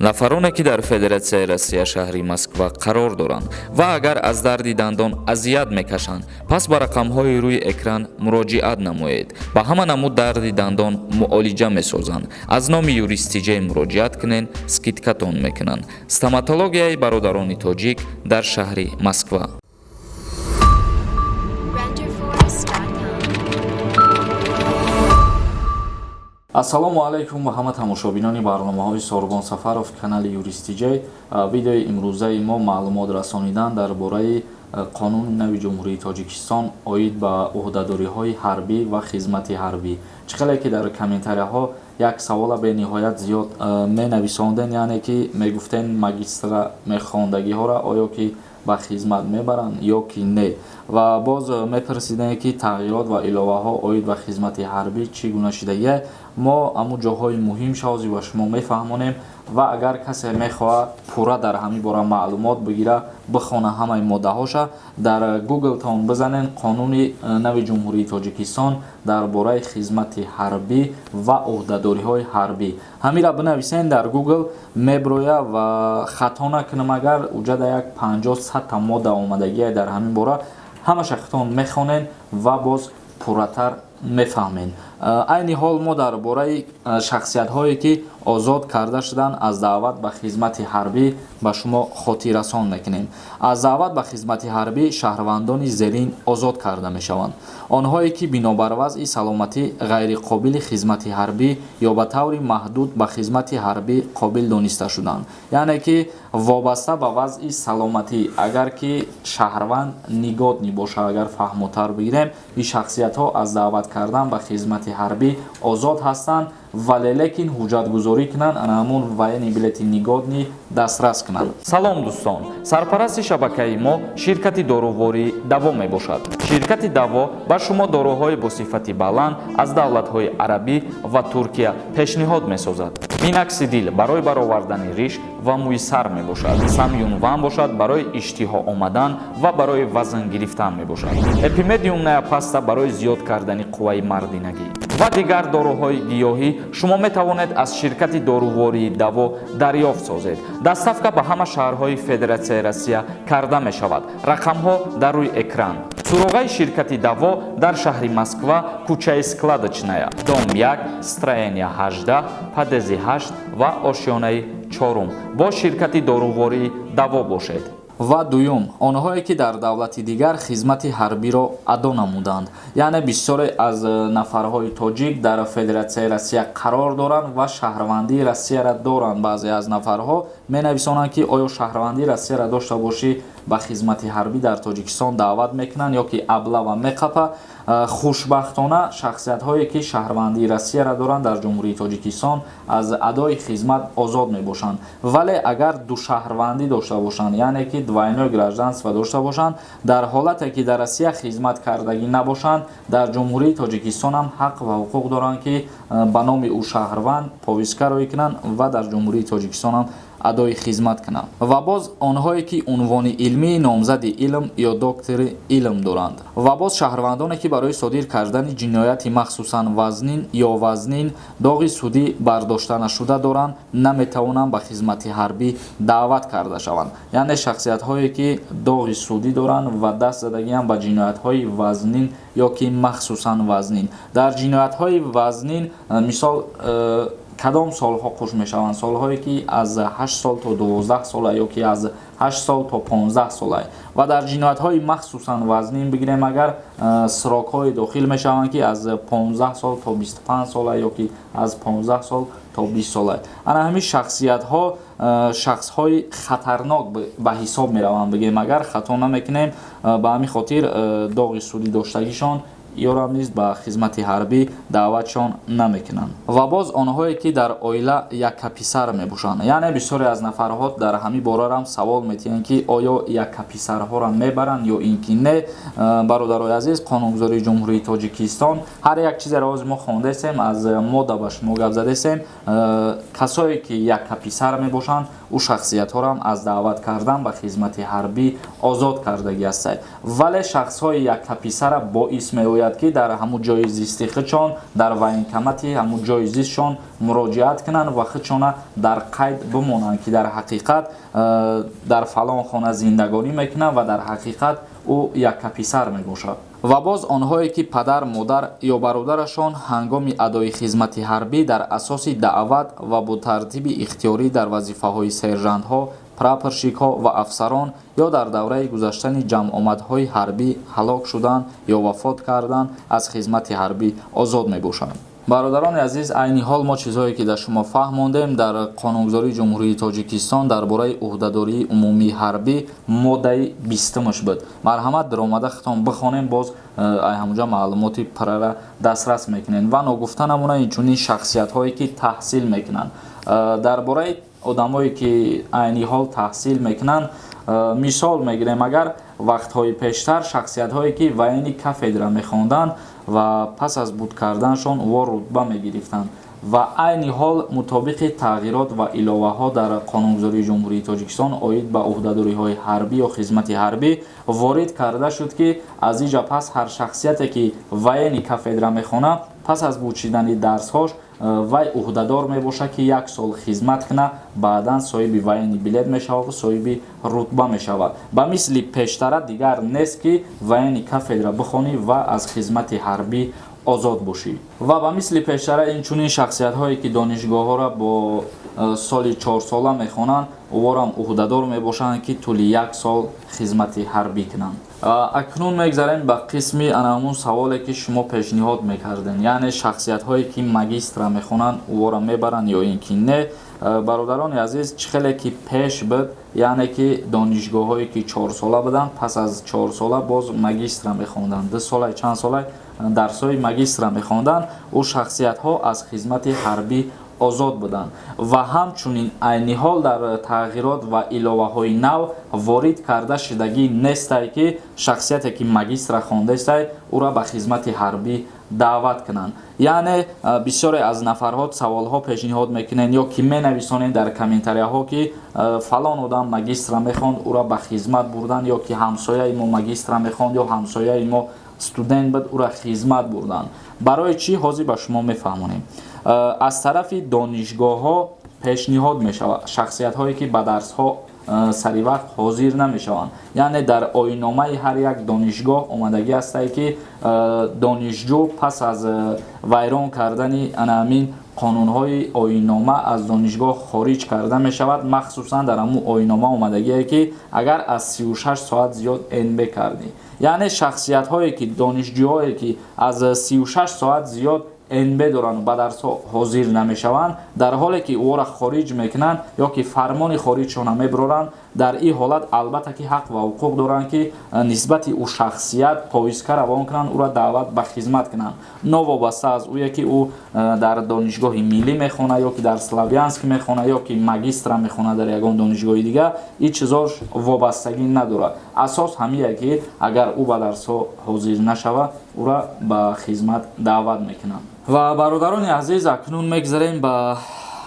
Нафароне, ки дар Федератсияи Россия, шаҳри Москва қарор доранд ва агар аз дарди дандон азият мекашанд, пас ба рақамҳои рӯи экран муроҷиат намоед. Ба ҳама намуд дарди дандон муолиҷа месозанд. Аз номи Юристиҷей муроҷиат кунед, скидка тон мекунанд. Стоматологияи бародарони тоҷик дар шаҳри Москва. Renderforest.com. Ассалому алайкум ба ҳама тамошобинони барномаҳои Сорбон Сафаров, канали Юристиҷей. Видеои имрӯзаи мо маълумот расонидан дар бораи қонуни нави Ҷумҳурии Тоҷикистон оид ба ӯҳдадориҳои ҳарбӣ ва хизмати ҳарбӣ. Чӣ хеле ки дар комментарияҳо як савола бениҳоят зиёд менависонден, яъне ки мегуфтен, магистра мехондагиҳоро оё ки ба хизмат мебаранд ё ки не, ва боз мепурсидем, ки тағйирот ва иловаҳо оид ба хизмати ҳарбӣ чӣ гуна шидагия. Мо ҳамун ҷоҳои муҳим шавзи ба шумо мефаҳмонем ва агар касе мехоҳад пурра дар ҳамин бора маълумот бигира, бихона ҳамаи моддаҳоша, дар Гуглтон бизанен «Қонуни нави Ҷумҳурии Тоҷикистон дар бораи хизмати ҳарбӣ ва ӯҳдадориҳои ҳарбӣ». Ҳамира бинависен дар Гугл, меброя. Ва хато накунам агар, уҷада як 50-100 та модда омадагия дар ҳамин бора. Ҳамаша худтон мехонен ва боз пурратар мефаҳмед. Айни ҳол мо дар бораи шахсиятҳое, ки озод карда шуданд аз даъват ба хизмати ҳарбӣ, ба шумо хотиррасон мекунем. Аз даъват ба хизмати ҳарбӣ шаҳрвандони зерин озод карда мешаванд: онҳое, ки бинобар вазъи саломатӣ ғайриқобили хизмати ҳарбӣ ё ба таври маҳдуд ба хизмати ҳарбӣ қобил дониста шуданд, яъне ки вобаста ба вазъи саломатӣ, агар ки шаҳрванд негодный бошад, агар фаҳмотар бигирем, ин шахсиятҳо аз даъват кардан ба хизмати ҳарбӣ озод ҳастанд, вале лекин ҳуҷҷатгузорӣ кунанд, ана ҳамун военный билети негодный дастрас кунанд. Салом, дӯстон! Сарпарасти шабакаи мо ширкати дорувории Даво мебошад. Ширкати Даво ба шумо доруҳои бо сифати баланд аз давлатҳои арабӣ ва Туркия пешниҳод месозад. Миноксидил барои баровардани риш ва мӯи сар мебошад, Самюнван бошад, барои иштиҳо омадан ва барои вазн гирифтан мебошад, Эпимедиумная паста барои зиёд кардани қувваи мардинагӣ ва дигар доруҳои гиёҳӣ шумо метавонед аз ширкати дорувории Даво дарёфт созед. Доставка ба ҳама шаҳрҳои Федератсияи Россия карда мешавад. Рақамҳо дар рӯи экран. Суроғаи ширкати Даво дар шаҳри Москва, кӯчаи Складочная, дом 1, строение 18, подъезд и 8 ва ошёнаи чорум. Бо ширкати дорувории Даво бошед. Ва дуюм, онҳое, ки дар давлати дигар хизмати ҳарбиро адо намуданд, яъне бисёре аз нафарҳои тоҷик дар Федератсияи Россия қарор доранд ва шаҳрвандии Россияро доранд. Баъзе аз нафарҳо менависонанд, ки оё шаҳрвандии Россияро дошта бошӣ, ба хизмати ҳарбӣ дар Тоҷикистон даъват мекунанд ё ки облава меқапа. Хушбахтона, шахсиятҳое, ки шаҳрвандии Россияро доранд, дар Ҷумҳурии Тоҷикистон аз адои хизмат озод мебошанд. Вале агар душаҳрвандӣ дошта бошанд, яъне ки двойное гражданство дошта бошанд, дар ҳолате ки дар Россия хизмат кардагӣ набошанд, дар Ҷумҳурии Тоҷикистон ҳам ҳақ ва ҳуқуқ доранд, ки ба номи ӯ шаҳрванд повестка рӯй кунанд ва дар Ҷумҳурии Тоҷикистон ҳам адои хизмат кунанд. Ва боз онҳое, ки унвони илмии номзади илм ё доктори илм доранд. Ва боз шаҳрвандоне, ки барои содир кардани ҷинояти махсусан вазнин ё вазнин доғи судӣ бардошта нашуда доранд, наметавонанд ба хизмати ҳарбӣ даъват карда шаванд, яъне шахсиятҳое, ки доғи судӣ доранд ва даст задагиам ба ҷиноятҳои вазнин ё ки махсусан вазнин. Дар ҷиноятҳои вазнин, мисол, кадом солҳо қуш мешаванд? Солҳое, ки аз 8 сол то 12 сола ё ки аз 8 сол то 15 сола. Ва дар ҷиноятҳои махсусан вазнин бигирем агар, срок ҳое дохил мешаванд, ки аз 15 сол то 25 сола ё ки аз 15 сол то 20 сола. Ана ҳамин шахсиятҳо шахсҳои хатарнок ба ҳисоб мераванд, бигем агар, хато намекунем. Ба ҳамин хотир доғи судӣ доштагишон ёрам низ ба хизмати ҳарбӣ даъватшон намекунанд. Ва боз онҳое, ки дар оила яккаписар мебошанд, яъне бисёре аз нафарҳо дар ҳамин борарам савол метиҳанд, ки оё яккаписарҳоро мебаранд ё ин ки не. Бародарои азиз, қонунгузории Ҷумҳурии Тоҷикистон ҳар як чизеро ҳозир мо хондесем, аз модда ба шумо гап задесем. Касое, ки яккаписар мебошанд, ӯ шахсиятҳоро аз даъват кардан ба хизмати ҳарбӣ озод кардагӣ ҳастанд. Вале шахсҳои яккаписара боис меояд. Бояд ки дар ҳамун ҷои зисти худшон, дар военкомати ҳамун ҷои зистшон муроҷиат кунанд ва худшона дар қайд бимонанд, ки дар ҳақиқат дар фалон хона зиндагонӣ мекунанд ва дар ҳақиқат ӯ яккаписар мебошад. Ва боз онҳое ки падар, модар ё бародарашон ҳангоми адои хизмати ҳарбӣ дар асоси даъват ва бо тартиби ихтиёрӣ дар вазифаҳои сержантҳо, прапорщикҳо ва афсарон ё дар давраи гузаштани ҷамъомадҳои ҳарбӣ ҳалок шуданд ё вафот карданд, аз хизмати ҳарбӣ озод мебошанд. Бародарони азиз, айни ҳол мо чизҳое ки дар шумо фаҳмондем дар қонунгузории Ҷумҳурии Тоҷикистон дар бораи ӯҳдадории умумии ҳарбӣ, моддаи 20-умаш буд. Марҳамат, даромада худтон бихонем, боз ай ҳамуҷа маълумоти пуррара дастрас мекунем. Ва ногуфта намона, инчунин шахсиятҳое ки таҳсил мекунанд. Дар бораи одамое ки айни ҳол таҳсил мекунанд, мисол мегирем: агар вақтҳои пештар шахсиятҳое ки военный кафедра мехонданд ва пас аз буд карданашон ӯ рутба мегирифтанд, ва айни ҳол мутобиқи тағйирот ва иловаҳо дар қонунгузории Ҷумҳурии Тоҷикистон оид ба ӯҳдадориҳои ҳарбӣ ё хизмати ҳарбӣ ворид карда шуд, ки аз инҷа пас ҳар шахсияте ки военный кафедра мехонад, пас аз буд шидани дарсҳош вай ӯҳдадор мебошад, ки як сол хизмат кунад, баъдан соҳиби военный билет мешавад ва соҳиби рутба мешавад. Ба мисли пештара дигар нест, ки военный кафедра бихонӣ ва аз хизмати ҳарбӣ озод бошӣ. Ва ба мисли пештара инчунин шахсиятҳое ки донишгоҳҳоро бо соли 4-сола мехонанд, уворам ӯҳдадор мебошанд, ки тӯли як сол хизмати ҳарбӣ кунанд. Акнун мегзарем ба қисми ана ҳамун саволе ки шумо пешниҳод мекардем, яъне шахсиятҳое ки магистра мехонанд, увора мебаранд ё ин ки не. Бародарони азиз, чӣ хеле ки пеш буд, яъне ки донишгоҳҳое ки 4-сола буданд, пас аз 4-сола боз магистра мехонданд, 2 солай, чанд солай дарсҳои магистра мехонданд, ӯ шахсиятҳо аз хизмати ҳарбӣ озод буданд. Ва ҳамчунин айни ҳол дар тағйирот ва иловаҳои нав ворид карда шудагӣ нестай, ки шахсияте ки магистра хондаистай, ӯра ба хизмати ҳарбӣ даъват кунанд. Яъне бисёре аз нафарҳо саволҳо пешниҳод мекунанд ё ки менависонед дар комментарияҳо, ки фалон одам магистра мехонд, ӯра ба хизмат бурданд, ё ки ҳамсояи мо магистра мехонд ё ҳамсояи мо студент буд, ӯра хизмат бурданд. Барои чӣ? Ҳозир ба шумо мефаҳмонем. Аз тарафи донишгоҳҳо пешниҳод мешавад, шахсиятҳое ки ба дарсҳо саривақт ҳозир намешаванд, яъне дар оинномаи ҳар як донишгоҳ омадагӣ ҳастае, ки донишҷӯ пас аз вайрон кардани ана ҳамин қонунҳои оиннома аз донишгоҳ хориҷ карда мешавад. Махсусан дар ҳамун оиннома омадагие, ки агар аз 36 соат зиёд НБ кардӣ, яъне шахсиятҳое ки, донишҷӯҳое ки аз 36 соат зиёд НБ доранд, ба дарсҳо ҳозир намешаванд, дар ҳоле ки ӯро хориҷ мекунанд ё ки фармони хориҷшона мебароранд, дар ин ҳолат албатта ки ҳақ ва ҳуқуқ доранд, ки нисбати ӯ шахсият повестка равон кунанд, ӯро даъват ба хизмат кунанд, новобаста аз ӯе ки ӯ дар донишгоҳи миллӣ мехонад ё ки дар Славянск мехонад ё ки магистра мехонад дар ягон донишгоҳи дигар. Ин чизош вобастагӣ надорад. Асос ҳамие, ки агар ӯ ба дарсҳо ҳозир нашавад, ӯра ба хизмат даъват мекунанд. Ва бародарони азиз, акнун мегзарем ба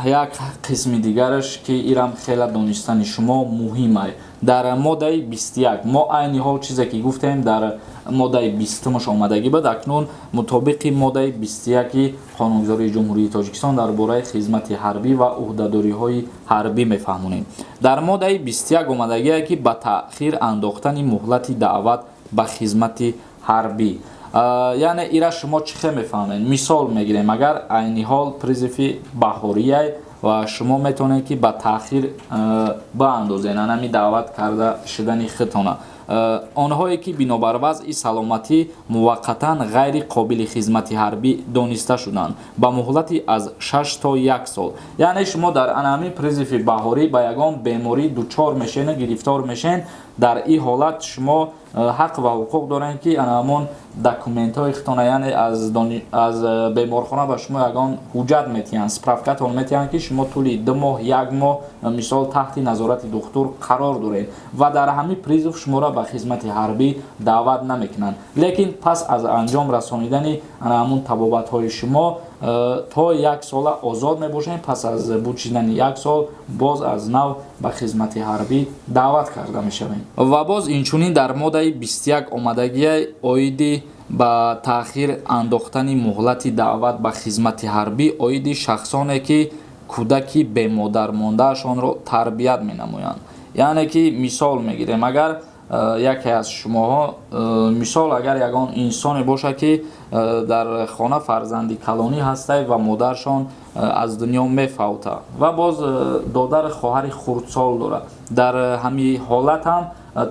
як қисми дигараш, ки ирам хеле донистани шумо муҳим. Дар моддаи 21, мо айни ҳол чизе ки гуфтем, дар моддаи 20-умаш омадагӣ буд. Акнун мутобиқи моддаи 21-и қонунгузории Ҷумҳурии Тоҷикистон дар бораи хизмати ҳарбӣ ва ӯҳдадориҳои ҳарбӣ мефаҳмонем. Дар моддаи 21 омадагие, ки ба таъхир андохтани муҳлати даъват ба хизмати ҳарбӣ. Яъне ира шумо чӣ хел мефаҳмед? Мисол мегирем: агар айни ҳол призыви баҳорияй ва шумо метавонед, ки ба таъхир баандозед анами даъват карда шудани худтона. Онҳое ки бинобар вазъи саломатӣ муваққатан ғайри қобили хизмати ҳарбӣ дониста шуданд ба муҳлати аз 6 то як сол, яъне шумо дар анами призыви баҳорӣ ба ягон беморӣ дучор мешену гирифтор мешен, дар ин ҳолат шумо ҳақ ва ҳуқуқ доред, ки ана документҳои худтона, яъне аз беморхона ба шумо ягон ҳуҷҷат метиҳанд, справкатон метиҳанд, ки шумо тӯли 2 моҳ, як моҳ, мисол, таҳти назорати духтур қарор доред ва дар ҳамин призыв шуморо ба хизмати ҳарбӣ даъват намекунанд. Лекин пас аз анҷом расонидани ҳамун табобатҳои шумо то як сола озод мебошед. Пас аз буд шидани як сол боз аз нав ба хизмати ҳарбӣ даъват карда мешавем. Ва боз инчунин дар моддаи 21 омадагия оиди Ба таъхир андохтани муҳлати даъват ба хизмати ҳарбӣ оиди шахсоне, ки кӯдаки бемодар мондаашонро тарбият менамоянд. Яъне ки мисол мегирем, агар яке аз шумоҳо, мисол, агар ягон инсоне бошад, ки дар хона фарзанди калонӣ ҳастай ва модаршон аз дунё мефавта ва боз додару хоҳари хурдсол дорад, дар ҳамин ҳолат ҳам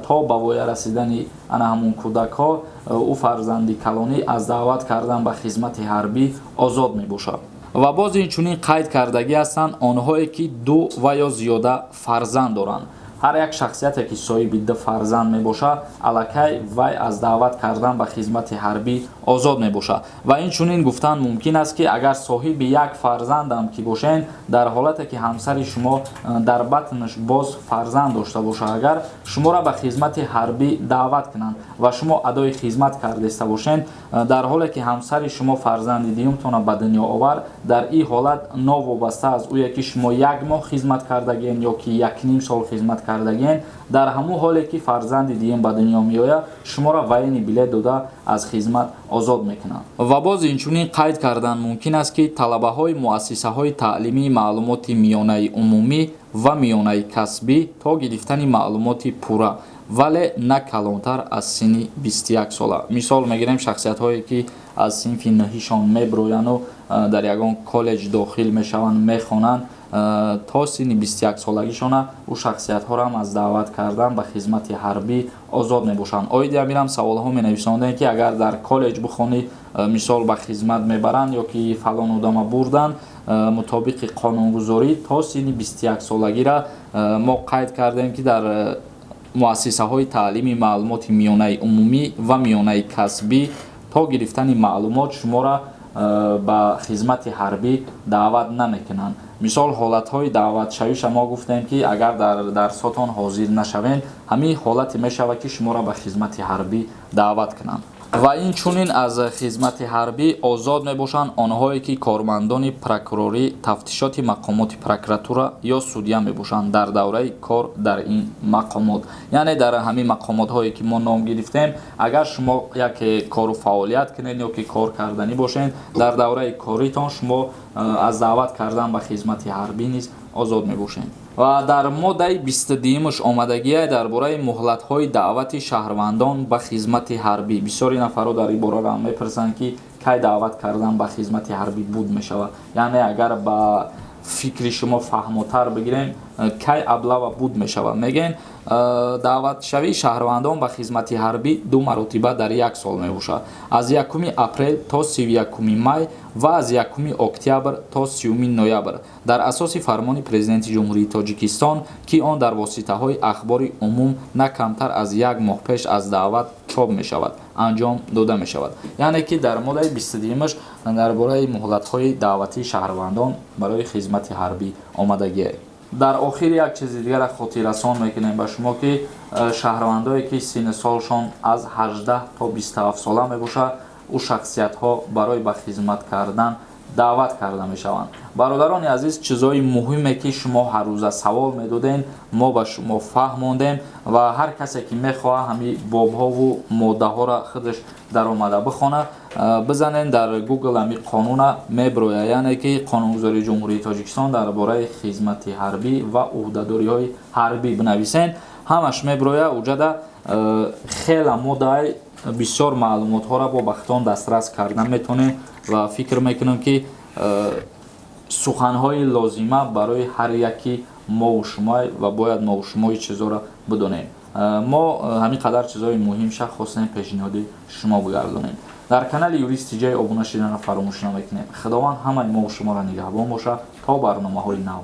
то ба воя расидани ана ҳамун кӯдакҳо ӯ, фарзанди калонӣ, аз даъват кардан ба хизмати ҳарбӣ озод мебошад. Ва боз инчунин қайд кардагӣ ҳастанд онҳое, ки ду ва ё зиёда фарзанд доранд. Ҳар як шахсияте, ки соҳиби ду фарзанд мебошад, аллакай вай аз даъват кардан ба хизмати ҳарбӣ озод мебошад. Ва инчунин гуфтан мумкин аст, ки агар соҳиби як фарзандам ки бошед, дар ҳолате ки ҳамсари шумо дар батнаш боз фарзанд дошта бошад, агар шуморо ба хизмати ҳарбӣ даъват кунанд ва шумо адои хизмат кардаиста бошед, дар ҳоле ки ҳамсари шумо фарзанди дуюмтонро ба дунё овард, дар ин ҳолат новобаста аз ӯе ки шумо як моҳ хизмат кардагиен ё ки якним сол хизмат кардагиен, дар ҳамун ҳоле ки фарзанди дуюм ба дунё меояд, шуморо военный билет дода, аз хизмат озод мекунанд. Ва боз инчунин қайд кардан мумкин аст, ки талабаҳои муассисаҳои таълимии маълумоти миёнаи умумӣ ва миёнаи касбӣ то гирифтани маълумоти пурра, вале на калонтар аз синни 21 сола. Мисол мегирем, шахсиятҳое, ки аз синфи нӯҳишон меброяну дар ягон коллеҷ дохил мешаванд, мехонанд, то синни 21 солагишона ӯ шахсиятҳоро ҳам аз даъват кардан ба хизмати ҳарбӣ озод мебошанд. Оиди ҳаминам саволҳо менависондем, ки агар дар коллеҷ бихонӣ, мисол, ба хизмат мебаранд ё ки фалон одама бурданд. Мутобиқи қонунгузорӣ то синни 21 солагира мо қайд кардем, ки дар муассисаҳои таълими маълумоти миёнаи умумӣ ва миёнаи касбӣ то гирифтани маълумот шуморо ба хизмати ҳарбӣ даъват намекунанд. Мисол, ҳолатҳои даъватшавиша мо гуфтем, ки агар дар дарсотон ҳозир нашавед, ҳамин ҳолате мешавад, ки шуморо ба хизмати ҳарбӣ даъват кунанд. Ва инчунин аз хизмати ҳарбӣ озод мебошанд онҳое, ки кормандони прокурорӣ, тафтишоти мақомоти прокуратура ё судья мебошанд дар давраи кор дар ин мақомот. Яъне дар ҳамин мақомотҳое, ки мо ном гирифтем, агар шумо яке кору фаъолият кунед ё ки кор карданӣ бошед, дар давраи коритон шумо аз даъват кардан ба хизмати ҳарбӣ низ озод мебошед. Ва дар моддаи 22-юмаш омадагие дар бораи муҳлатҳои даъвати шаҳрвандон ба хизмати ҳарбӣ. Бисёри нафарҳо дар ин бораро мепурсанд, ки кай даъват кардан ба хизмати ҳарбӣ буд мешавад. Яъне агар ба фикри шумо фаҳмотар бигирем, кай облава буд мешавад, мегӯен, даъватшавии шаҳрвандон ба хизмати ҳарбӣ ду маротиба дар як сол мебошад: аз 1 апрел то 31 май ва аз 1 октябр то 30 ноябр, дар асоси фармони Президенти Ҷумҳурии Тоҷикистон, ки он дар воситаҳои ахбори умум на камтар аз як моҳ пеш аз даъват чоп мешавад, анҷом дода мешавад. Яъне ки дар моддаи 22-юмаш дар бораи муҳлатҳои даъватии шаҳрвандон барои хизмати ҳарбӣ омадагие. Дар охир як чизи дигарро хотиррасон мекунем ба шумо, ки шаҳрвандое, ки синну солшон аз 18 то 27 сола мебошад, ӯ шахсиятҳо барои ба хизмат кардан даъват карда мешаванд. Бародарони азиз, чизҳои муҳиме, ки шумо ҳаррӯза савол медодем, мо ба шумо фаҳмондем. Ва ҳар касе, ки мехоҳад ҳамин бобҳову моддаҳоро худаш даромада бихонад, бизанен дар Гугл ҳамин қонуна, меброяд. Яъне ки Қонунгузории Ҷумҳурии Тоҷикистон дар бораи хизмати ҳарбӣ ва ӯҳдадориҳои ҳарбӣ бинависен, ҳамаш меброяд. Уҷада хела моддаи бисёр маълумотҳоро бо бахтон дастрас карда метавонем. Ва фикр мекунам, ки суханҳои лозима барои ҳар яки мову шумо ва бояд мову шумо ин чизҳоро бидонем. Мо ҳамин қадар чизҳои муҳимша хостем пешниҳоди шумо бигардонем. Дар канали Юрист Тиҷай обуна шиданро фаромӯш намекунем. Худованд ҳамаи мову шуморо нигаҳбон бошад. То барномаҳои нав.